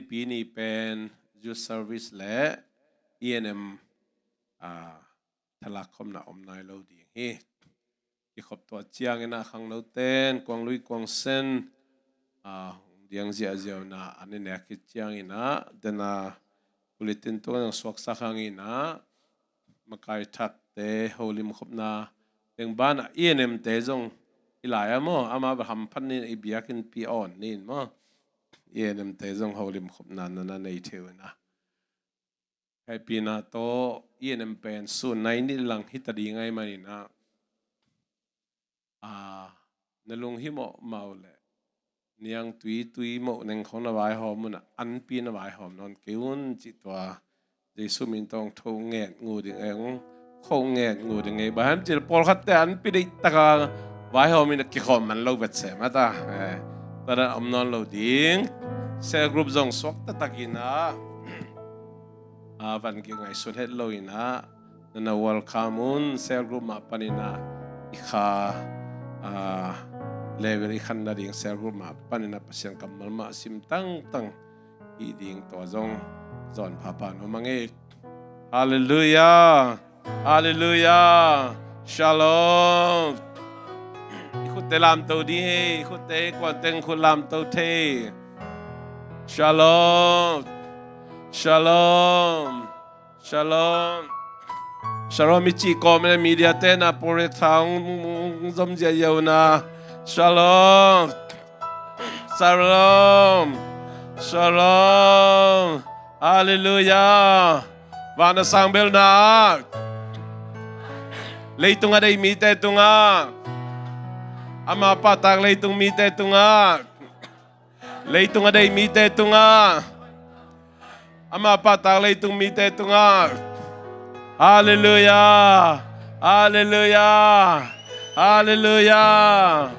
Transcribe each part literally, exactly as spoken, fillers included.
Pi ni pen youth service le E N M, ah, thalak khopna om nai lo ding hi. Kikhop tua ciangin ah khangnoten kuang lui kuang sen, ah, hong diang ziahziau na an i nek khit ciangin ah, den a bulletin tung ah zong suaksak hangin ah, makai thakte holim khopna teng banah E N M te zong i lai a maw, amah bel hamphat ni in i biakinnpi a awn ni in maw, E N M te zong holim khopna na na nei thei uh in ah. Hehpihna tawh E N M pen sun nai nih lang hi ta ding ahih manin ah, ah, na lunghimawh mah uh leh niangtui tui moh neng khawng na vaihawm un ah, anpi na vaihawm nawn kei un cih tua Jesu min tawh hong tho nget ngu ding ei, hong kho nget ngu ding ei. Bang hiam cih leh pawlkhatte anpi deihtaka vaihawm in a kikhawm man lo vet se mah ta. Eh, tua dan om nawn lo ding. Cell group zong suak taktakin ah, ah, van kingaihsun het lo in ah, na na welcome un. Cell group mah panin ah i kha, ah, level i khan nading cell group mah panin ah Pasian kammal mah sim tangtang hih ding tua zong zawn phapha nuam ing. Halleluiah. Halleluiah. Shalom. I khutte lamto ding hi. I khutte hi, kuanteng khut lamto thei. Shalom. Shalom. Shalom. Shalom i cih kawm in ah media te na project thang zom ziahziah un ah. Shalom. Shalom. Shalom. Halleluiah. Van a sang belna ah, leitung a deih mite tungah, ama pahtak leitung mite tungah, leitung a deih mite tungah, ama pahtak leitung mite tungah. Halleluiah. Halleluiah. Halleluiah.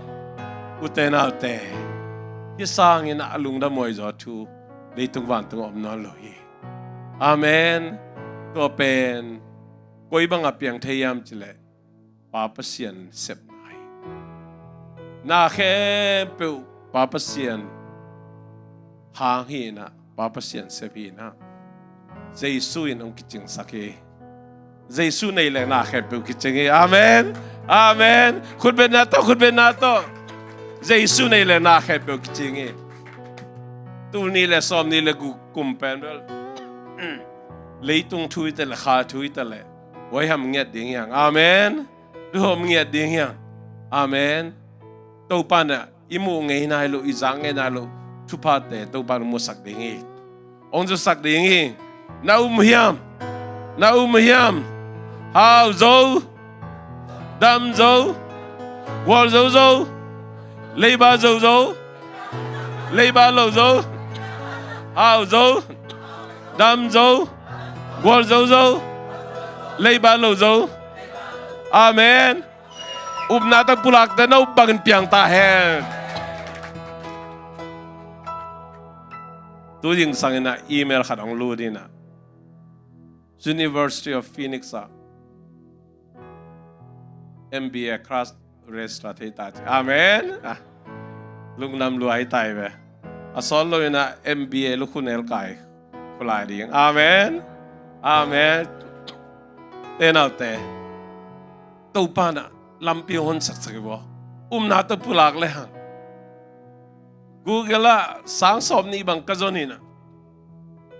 Ute naute, hih sangin a lungdam huai zaw thu leitung vantung a om nawn lo hi. Amen. Tua pen koi bangah piang thei hiam cih leh Pa Pasian sepna hi. Na khempeuh Pa Pasian hang hi in ah, Pa Pasian sep hi in ah, Jesu in hong kicingsak hi. Jesu nei leh na khempeuh kicing hi. Amen. Amen. Khutbetna tawh, khutbetna tawh. Jesu nei leh na khempeuh kicing hi. Tul nih le sawm nih le guk kum pen bel leitung thu hi ta leh, kha thu hi ta leh, huaiham ngiat ding hi hang. Amen. Luhom ngiat ding hi hang. Amen. Topa in ah i muh ngei nai loh, i zak ngei nai loh thuphate Topa in musak ding hi. Hong zusak ding hi. Na um hiam? Na um hiam? Hau zo, dam zo, gual zo zo, leiba zo zo, leiba lo zo, hau zo, dam zo, gual zo zo, leiba lo zo. Amen. Upna tawh pulakte na up bangin piang ta hen. Tu zingsang in ah email khat hong lut in ah, University of Phoenix ah M B A class register thei ta ci. Amen. Ah, lungdam lua hi ta hi ve. A sawt lo in ah M B A lukhunel kai khulai ding. Amen. Amen. Te naute, Topa in ah lampi hong hon saksak hi vaw. Upna tawh pulak le hang. Google ah sang sawm nih bang ka zon in ah,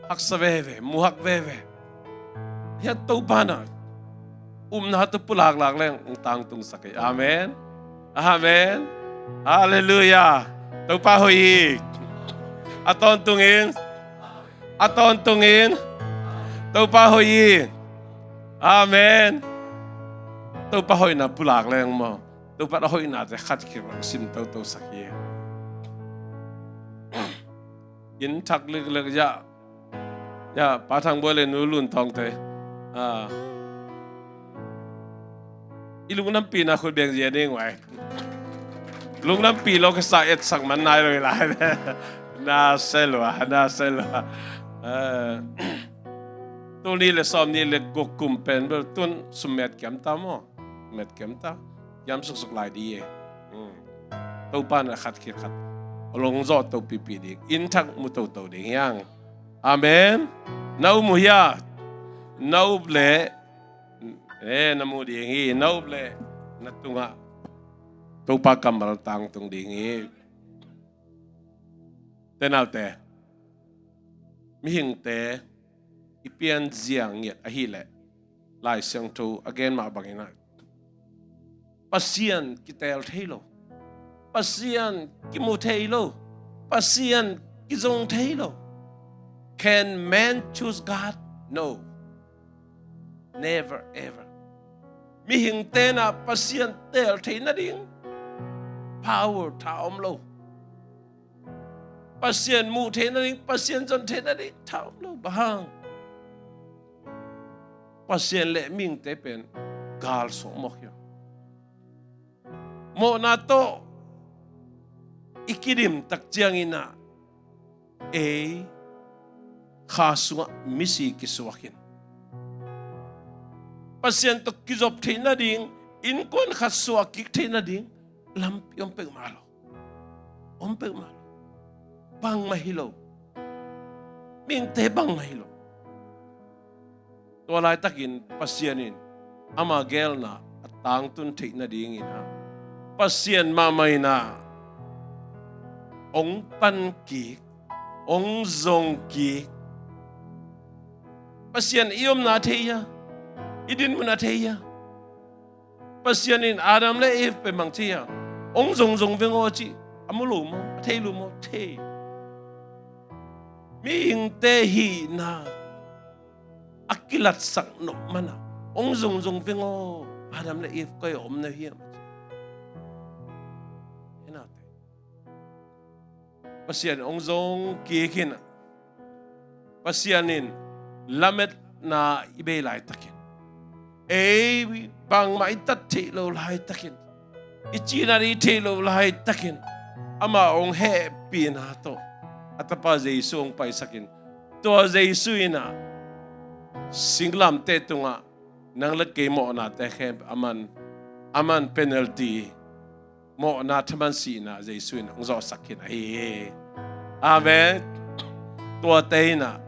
haksa veve, muhak veve. Hiah Topa in ah upna tawh pulaklak leng hong tangtungsak hi. Amen. Amen. Halleluiah. Topa hoih hi. A tawntungin, a tawntungin Topa hoih hi. Amen. Topa hoihna pulak leng maw, Topa a hoihnate khat khit hong sim totosak hi. Inn thak liklek, ya, ya, Pa Thang Bawi le Nu Lun Thawng te, ah, i lungdampihna khut beng zia ding vai. Lungdampih lo kisa etsak man nai lo hi lai. Na se lua, na se lua. Eh, tul nih le sawm nih le guk kum pen bel tun sum met kiam ta maw. Met kiam ta. Kiam suksuk lai di e. Hmm. Topa in a khat khit khat lungzawh to pipi ding, inn thak mu toto ding hi hang. Amen. Na up uh hia? Na up leh, eh, na mu ding hi. Na up leh na tungah Topa kammal tangtung ding hi. Te naute, mihingte i pianzia ngiat ahileh Lai Siangtho a gen mah bangin ah Pasian kitel thei lo, Pasian kimu thei lo, Pasian kizong thei lo. Can man choose God? No. Never ever. Mihingte na Pasian tel thei nading power tha om lo. Pasian muh thei nading, Pasian zon thei nading tha om lo. Bang hang? Pasian le mihingte pen gal suak mawk hi. Mawhna tawh i kidim tak ciangin ah ei kha sungah misi kisuak in, Pasian tawh kizop theih nading, innkuan khat suah kik theih nading lampi om peuhmah lo. Om peuhmah lo. Bangmah hi lo. Mihingte bangmah hi lo. Tua laitakin Pasian in ama geelna a tangtun theih nadingin ah Pasian mahmah in ah hong pan kik, hong zong kik. Pasian i omna a thei hia? I dinmun a thei hia? Pasian in Adam le Eve pen bang ci hia? Hong zongzong veng aw ci. A mu lo maw? A thei lo maw? Thei. Mihingte hihna a kilatsak nop mana hong zongzong veng aw. Adam le Eve koi a om na hiam? Pasian hong zong kik in ah, Pasian in lametna i bei laitakin, ei bangmah i tat theih lo laitakin, i cina i theih lo laitakin, ama hong hehpihna tawh a tapa Jesu hong paisakin, tua Jesu in ah singlamteh tungah nang le kei mawhnate khempeuh aman, aman penalty, mawhna thaman sihna Jesu in hong zawhsak khin ahi hi. Amen. Tuate in ah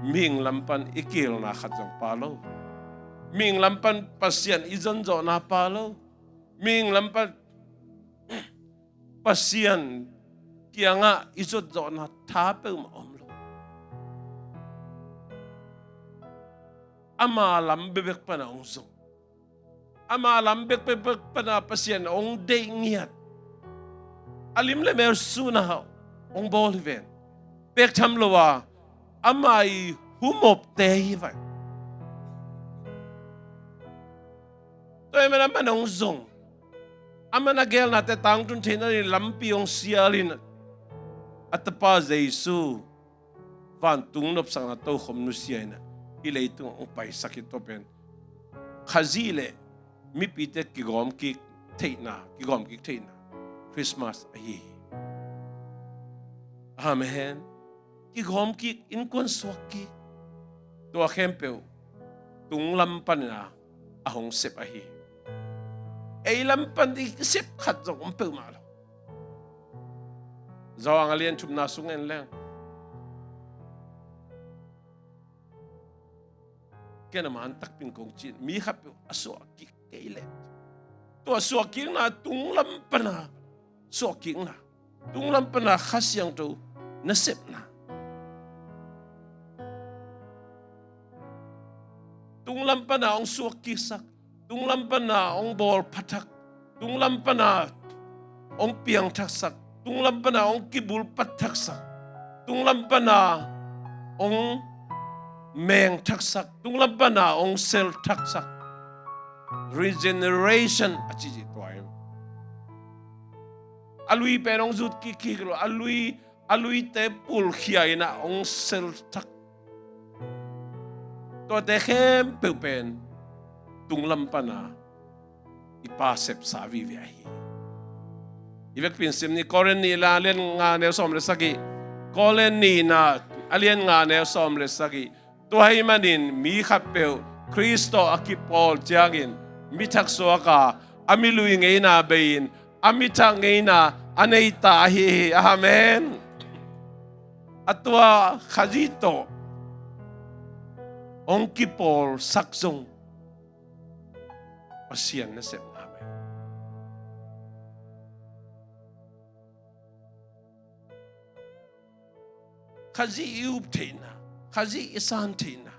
mihing lam pan i kilna khat zong pha lo. Mihing lam pan Pasian i zonzawhna pha lo. Mihing lam pan Pasian kiangah i zotzawhna tha peuhmah om lo. Ama lam bekbek pana hong zong, ama lam bekbek pana Pasian hong deih ngiat. A lim le mel suna hong bawl hi ven. Pek tham lo a ama i humopte hi vai. Tua hi mana aman hong zong, aman a geelnate tangtun theihna ding lampi hong sialin, a tapa Jesu vantung nopsakna tokhom nusia in ah hih leitung hong paisak hi. Tua pen Khazih le mipite kigawm kik theihna, kigawm kik theihna Christmas ahi hi. Amen. Kigawm kik, innkuan suak kik, tua khempeuh tunglam panin a hong sep ahi hi. Ei lam pan i sep khat zong om peuhmah lo. Zawhang a lian thumna sung en leng, ken a man takpin kong cin, mi khatpeuh a suah kik kei leh, tua suah kikna tunglam pana suah kikna, tunglam pana Kha Siangtho nasepna, tunglam pana hong suak kiksak, tunglam pana hong bawl phathak, tunglam pana hong piangthaksak, tunglam pana hong kibulpat thaksak, tunglam pana hong mengthaksak, tunglam pana hong selthaksak. Regeneration a ci tua hi. A lui pen hong zut kik kik lo, a lui, a luite pulkhia in ah hong selthak. Tuate khempeuh pen tunglam pana i Pa sepsa vive ahi. I vekpi in sim ni, Korin nihna a lian nga neu sawm le sagih. Korin nihna a lian nga neu sawm le sagih. Tua ahih manin mi khatpeuh Khrist tawh a kipawl ciangin mi thak suak a, a mi lui ngeina bei-in a mi thak ngeina a nei ta ahi hi. Amen. A tua Khazih tawh hong kipawlsak zong Pasian nasepna mah hi. Khazih i up theihna, Khazih i san theihna.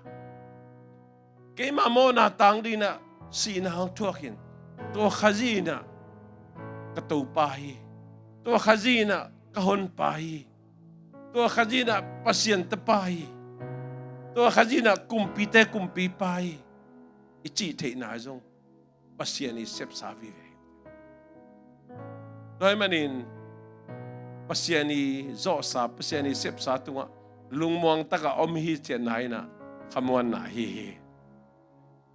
Keimah mawhna tang dingin ah sihna hong thuak in, tua Khazih in ah ka Topa hi. Tua Khazih in ah ka Honpa hi. Tua Khazih in ah Pasian Tapa hi. Tua Khazih in ah kumpite Kumpipa hi, i cih theihna zong Pasian i sepsa vive hi. Tua ahih manin Pasian i zawhsa, Pasian i sepsa tungah lungmuang takah om hi ciatna in ah khamuanna ahi hi.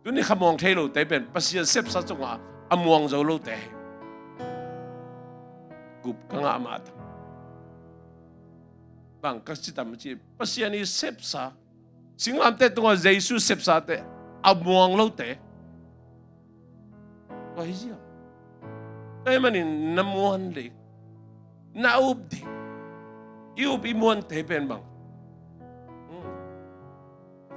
Tuni khamuang thei lote pen Pasian sepsa tungah a muang zo lote hi. Gup ka ngah mah tam. Bang ka ci tam ci, Pasian i sepsa, singlamteh tungah Jesu sepsate a muang lote. Tua hi ziau. Tua ahih manin na muan ding, na up ding, i up i muante pen bang? Hmm.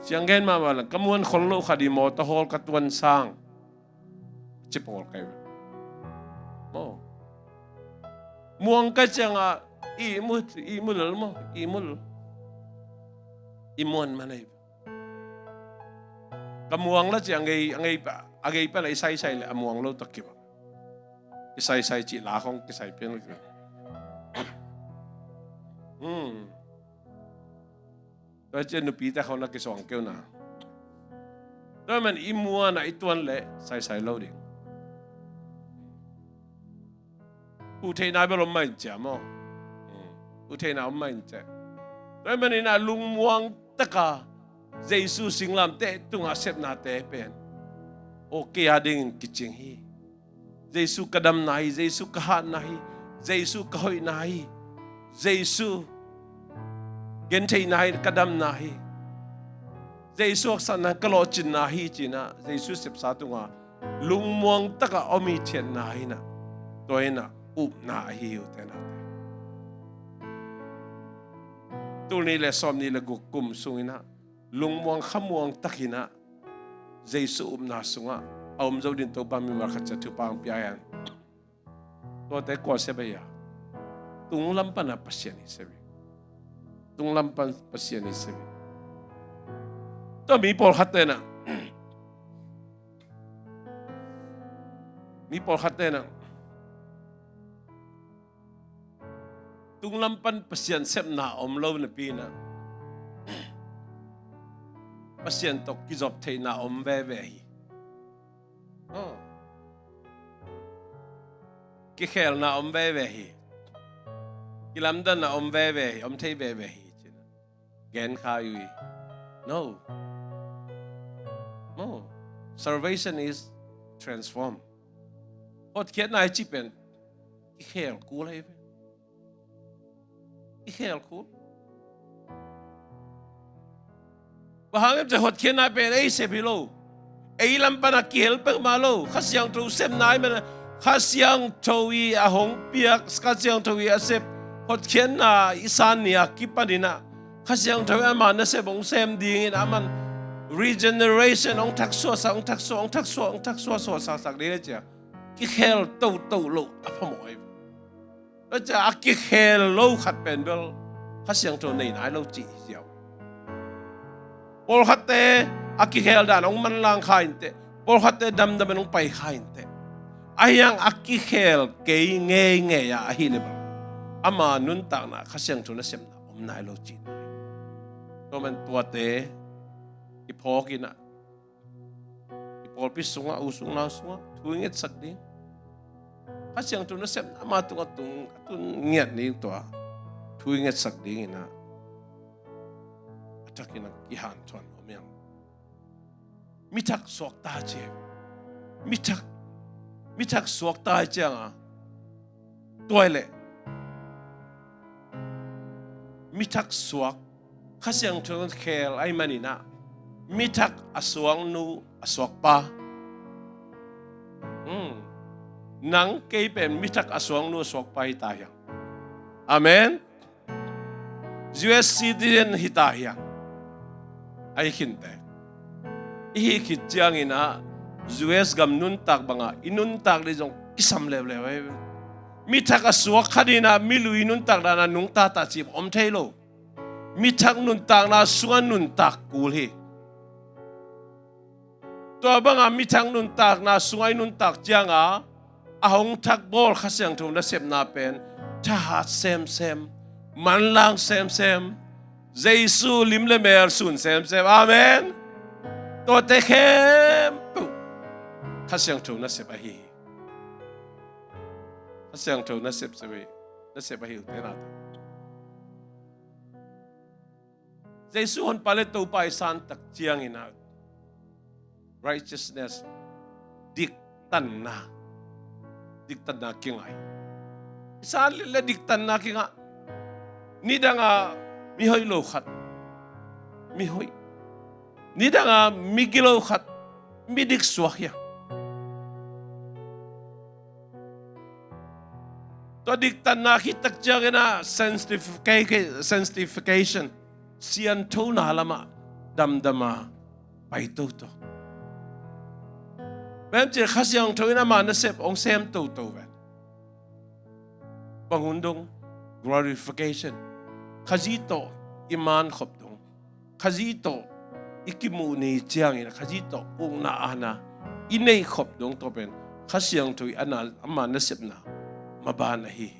Siang gen mahmah lang, ka muan khol loh khat i mawtaw hawl ka tuan sang. Ci pawl kai ve. Maw. Muang kai ciangah ihmu, ihmu lel maw, ihmu lel. I muan man ei. Ka muang la ciang a ngei, a ngei, a ngei pan a i saisai le a muang lo tak kibang. I saisai cih la khong kisai pian lo kibang. Hmm. Tua cian nupite khawng na kisuang keu na. Tua man i muan a i tuan leh saisai lo ding. Huh theihna bel om mah in cia maw. Hmm. Huh theihna om mah in cia. Tua man in a lungmuang taka Jesu singlamteh tungah sepnate pen aw kei a dingin kicing hi. Jesu ka damna hi, Jesu ka hatna hi, Jesu ka hoihna hi, Jesu gentheihna hi, ka damna hi, Jesu haksatna ka lawhcinna hi, ci-in ah Jesu sepsa tungah lungmuang takah om i thiatna hi-in ah, tua hi-in ah upna ahi hi uh te nate. Tul nih le sawm nih le guk kum sungin ah lungmuang khamuang takin ah Jesu upna sungah a om zo ding Topa mimal khat ciat thupha hong pia hen. Tuate kua sep ahi a? Tunglam pana Pasian i sep hi. Tunglam pan Pasian i sep hi. Tua mi pawlkhat te na, mi pawlkhat te na tunglam pan Pasian sepna om lo napi-in ah Pasian tawh kizop theihna om veve hi. Oh. Kikhelna om veve hi. Kilamdanna om veve hi, om thei veve hi. Gen kha ui. No. No. Salvation is transform. Hotkhiatna i cih pen kikhel kul ahi ve. Kikhel kul. Bang hang hiam cih leh hotkhiatna pen ei sep hi lo. Ei lam pana kihel peuhmah lo. Kha Siangtho sepna ahih manin Kha Siangtho i a hong piak, Kha Siangtho i a sep hotkhiatna i san ni a kipanin ah Kha Siangtho i ama nasep hong sem dingin aman regeneration hong thaksuahsak, hong thaksuah, hong thaksuah, hong thaksuah suahsaksak ding hi ci a. Kikhel toto lo a phamawh hi. Tua ciang a kikhel lo khat pen bel Kha Siangtho nei nai lo cih hi ziau. Pawlkhatte a kikhel dan hong manlang kha inteh. Pawlkhatte damdam in hong pai kha inteh. Ahi hang a kikhel kei ngeingei a ahih leh bel ama nuntakna Kha Siangtho nasepna om nai lo cihna hi. Tua man tuate i phawk in ah i pawlpi sungah, u sung nau sungah thu i ngetsak ding. Kha Siangtho nasepna ama tungah tung a tun ngiat ni tua thu i ngetsak dingin ah a thakin ah kihanthawn om hi hang. Mi thak suakta ci. Mi thak, mi thak suakta hi ciangah tua hi leh mi thak suak, Kha Siangtho khel ahih manin ah mi thak a suaknu a suakpa. Hmm. Nang kei pen mi thak a suaknu a suakpa hi ta hi hang. Amen. U S citizen hi ta hiang. Ahi khinte. I hih khit ciangin ah U S gam nuntak bangah i nuntak dih zong kisam leuleu ahi ve. Mi thak a suak khat in ah mi lui nuntak dan a nungta ta cih om thei lo. Mi thak nuntakna sungah nuntak kul hi. Tua banga mi thak nuntakna sungah i nuntak cianga a hong thak bawl Kha Siangtho nasepna pen thahat semsem, manlang semsem, Jesu lim le mel sun semsem. Amen. Tuate khempeuh Kha Siangtho nasep ahi hi. Kha Siangtho nasep, nasep ahi uh te nate. Jesu honpa le Topa i san tak ciangin ah righteousness, diktanna, diktanna kingai. I san le diktanna kingah. Nidanga mihoih lo khat mihoih, nidanga migilo khat midik suak hi a. Tua diktanna khit tak ciangin ah sanctification, sanctification, sianthona lamah damdama pai toto. Bemcin Kha Siangtho in ama nasep hong sem toto ve. Bang hun dong, glorification. Khazih tawh i man khop dong, Khazih tawh i kimuh ni ciangin Khazih tawh ukna aana i neih khop dong tawh pen Kha Siangtho i ana, ama nasepna maban ahi hi.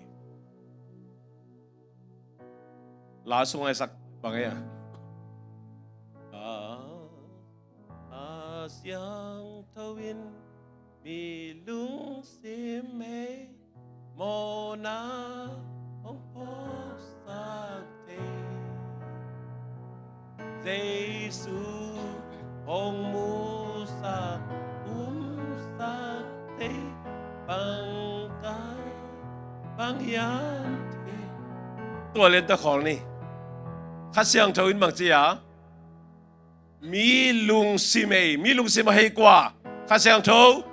La sungah i sak bang ei a, Kha Siangtho in mi lungsim hei mawhna hong phawksak thei, Jesu hong musak umsak thei, bang kai bang hiam thei. Tua lian ta khawl ni. Kha Siangtho in bang ci a, mi lungsim ei, mi lungsim a hei kua? Kha Siangtho.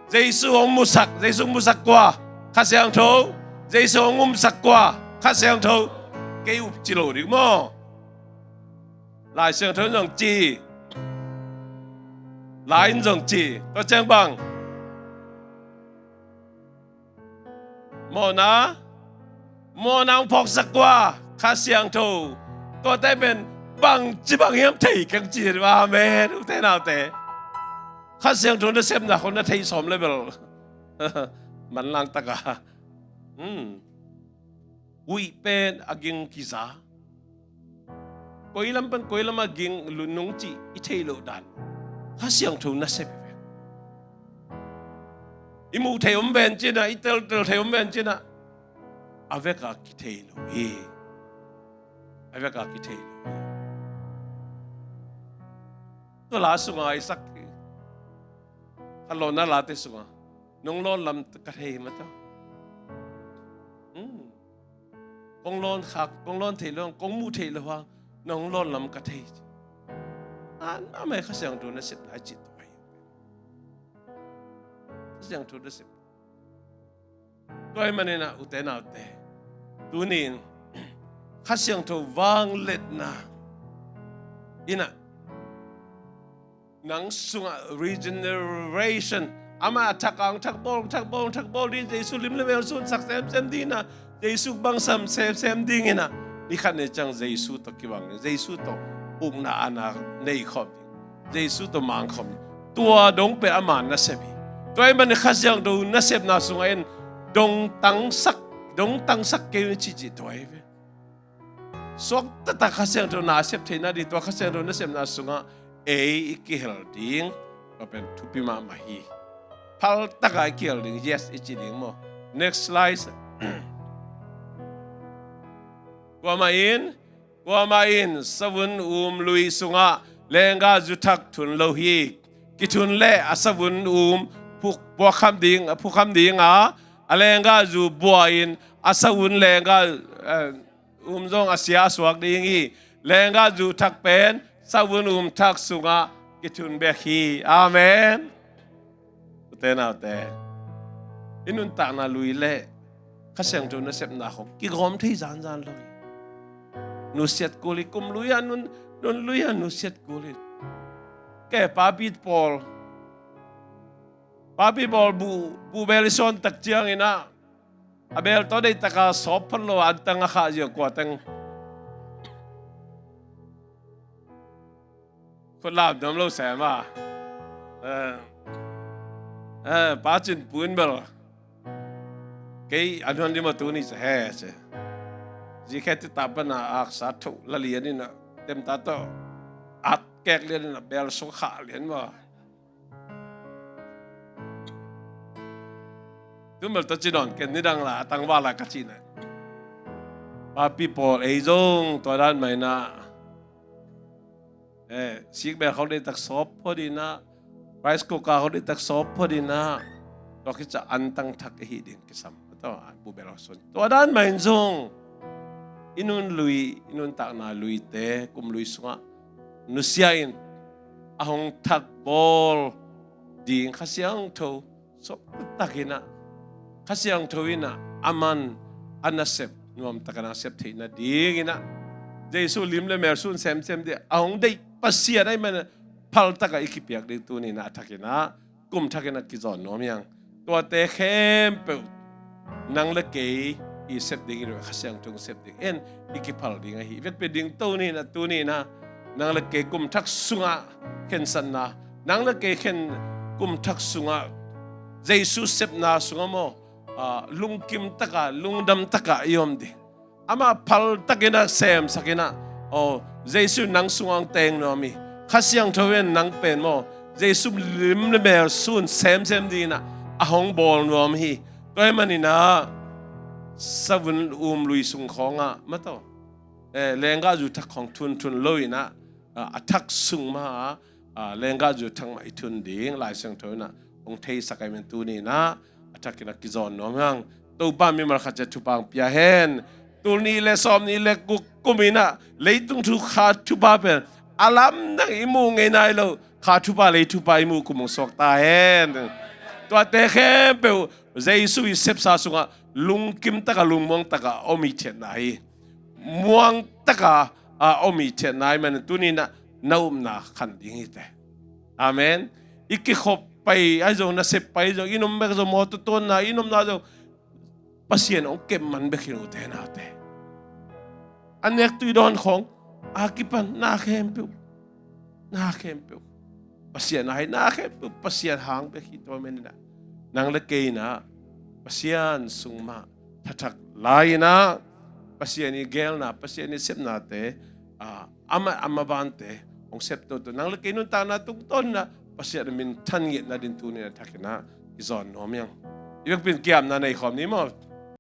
Jesu hong musak, Jesu hong musak kua? Kha Siangtho. Jesu hong umsak kua? Kha Siangtho. Kei up ci lo ding maw? Lai Siangtho in zong ci. Lai in zong ci. Tua ciang bang? Mawhna, mawhna hong phawksak kua? Kha Siangtho. Tuate pen bangci bang hiam thei keng ci. Amen. Ute naute, Kha Siangtho nasepna khong na thei sawm le bel manlang taka. Hmm. Huih pen a ging kiza. Koi lam pan koi lam a ging lunung cih i theih loh dan Kha Siangtho nasep hi ve. I muh thei om ven cinah, i teltel thei om ven cinah, a veka kithei lo hi. A veka kithei lo hi. Tua la sunga i sak hi. Kha lawhna late sunga nong lawn lam ka thei hi mata. Hmm. Kong lawn khak, kong lawn thei lo hang, kong muh thei lo hang, nong lawn lam ka thei. An amai Kha Siangtho nasepna i cih tua hi. Kha Siangtho nasep. Tua hi maninah ute naute, tuni-in Kha Siangtho vangliatna innah nang sungah regeneration, amah a thak ang thak bawl, thak bawl, thak bawl ding, Jesu lim le mel sunsak semsem dingin ah, Jesu bangsam semsem dingin ah, ni khat ni ciang Jesu tawh kibang ding, Jesu tawh ukna aana nei khawm ding, Jesu tawh mang khawm ding. Tua dong pen ama nasep hi. Tua hi manin Kha Siangtho nasepna sungah in dong tangsak, dong tangsak kei un cihcih tua hi ve. Suaktatak Kha Siangtho nasep theihna ding tua Kha Siangtho nasepna sungah ei i kihel ding, tua pen thupi mahmah hi. Phaltakah i kihel ding, yes i ci ding maw. Next slide. Kuamah in, kuamah in savun um lui sungah lenggahzu thak thun lo hi. Kithun leh a savun um phuk puakham ding, a phukham ding a, a lenggahzu bua in a savun lenggah, eh, um zong a sia a suak ding hi. Lenggahzu thak pen savun um thak sungah kithun bek hi. Amen. Ute naute, i nuntakna lui leh Kha Siangtho nasepna khong kigawm thei zanzan lo hi. Nusiat kul hi, kum lui a nun, nun lui a nusiat kul hi. Kei papi pawl, papi pawl bu, bu bel i suan tak ciangin ah, a bel tawh deih taka sawp phot lo a, antang a khah zia kua teng. Khut lam dam lo sem a. Eh, eh, Pa Cin Pu in bel kei a nuan dim a tuni ci he ci. Zi khe ti ta pan a aksa tho la lian in a, tem ta tawh at kek lian in a, bel sung khah lian maw. Tu bel tawh ci nawn ken, nidang la a tangval la ka cihna. Papi pawl ei zong tua dan mah in ah, eh, sikbel khong deih tak sawp phot in ah, rice cooker khong deih tak sawp phot in ah, tua khit ciang antang thak i hih ding kisam. Tua bu bel khong sun. Tua dan mah in zong i nun lui, i nuntakna luite, kum lui sungah nusia in, a hong thak bawl ding Kha Siangtho sawp taktak in ah, Kha Siangtho in ah, aman a nasep nuam takin a sep theihna ding in ah, Jesu lim le mel sun semsem ding a hong deih Pasian ahih manin phal takin i kipiak ding tuni in ah, a thak in ah, kum thak in ah kizawn nuam hi hang. Tuate khempeuh nang le kei i sep ding hi lo, Kha Siangtho in sep ding, en i kiphal ding ahi. Vekpi ding tuni in ah, tuni in ah, nang le kei kum thak sungah khensatna, nang le kei khen kum thak sungah Jesu sepna sungah maw, ah, lungkim takin, lungdam takin i om ding. Amah phal takin ah semsak in ah, aw, Jesu nang sungah hong teng nuam hi. Kha Siangtho in nang pen maw, Jesu lim le mel sun semsem ding in ah a hong bawl nuam hi. Tua ahih manin ah, savun um lui sung khawng ah, mataw, eh, lenggahzu thak khawng thunthun lo in ah, ah, a thak sung mah ah, ah, lenggahzu thak mah i thun ding Lai Siangtho in ah hong theisak ahih manin tuni in ah, a thak in ah kizawn nuam hi hang. Topa mimal khat ciat thupha hong pia hen. Tul nih le sawmnih le guk kum in ah leitung thu kha thupha pen a lamdang i muh ngei nai lo, kha thupha lei thupha i muh kum hong suak ta hen. Tuate khempeuh Jesu i sepsa sungah lungkim takin, lungmuang takin om i theihna hi. Muang takin, ah, om i theihna ahih manin tuni in ah na upna khan ding hi teh. Amen. I kikhop pai ahi zong, nasep pai zong, i nuntak zong, mawtaw tuanna, i nuntakna zong Pasian hong kep man bek hi lo te, naute. A nek tui dawn khawng a kipan na khempeuh, na khempeuh Pasian a hi, na khempeuh Pasian hang bek hi. Tua ahih manin ah nang le kei in ah Pasian sung mah thathak lai in ah, Pasian i geelna, Pasian i sepnate, ah, amah, amah bante hong sep toto, nang le kei nuntakna tungtawn in ah Pasian a minthan ngiat nading tuni in ah a thak in ah kizawn nuam hi hang. I vekpi in kiapna nei khawm ni maw.